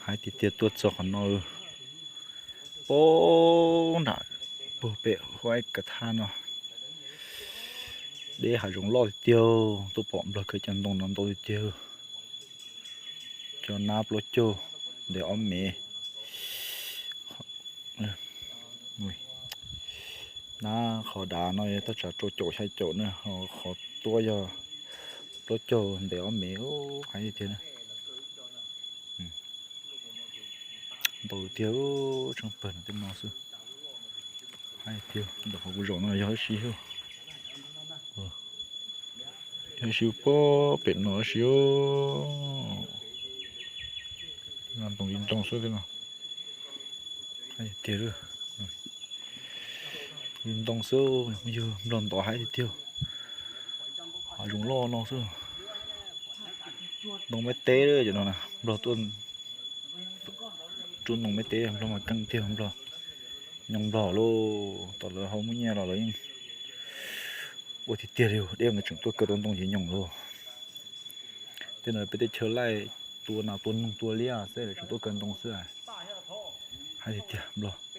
Hais tiag tiag tuaj txog qhov no, pab nram puag pem Huab Kav Thaj no, deb hav zoov loj tiag tiag, tuaj pom nplog kawg cov ntoo no ntau tiag tiag. Cov nab plaub caug ntev ob mev. Nab qhov dav no yog thaj tsam rau caum xya caum na, ho qhov tuab yog plaub caug ntev ob mev, hais tiag tiag na. Ntau tiag, tsheej pawg no tej no xwb. Hais tiag, ntawm qhov kuv zaum no yog huab si, yog huab si pem no huab si. Ntoo li ntoo xwb tej no. Hais tiag, li ntoo xwb, yog nplog ntov hais tiag tiag. Hav zoov loj no xwb. Ntoo maiv teb cov no na, nplog tuaj rub ntoo maiv teb, nplog mas keej tiag, nplog nyoos nplog lauj. Tom lawv ho muaj nyiaj los lawv yeej ua tiag tiag li, deb nkawd tseem tuaj kaw tau ntoo ces nyoos lauj. Tej no peb teb chaws laij tua nas tua noog tua liab xwb, lawv tseem tuaj kaw ntoo xwb. Hais tiag tiag nplog.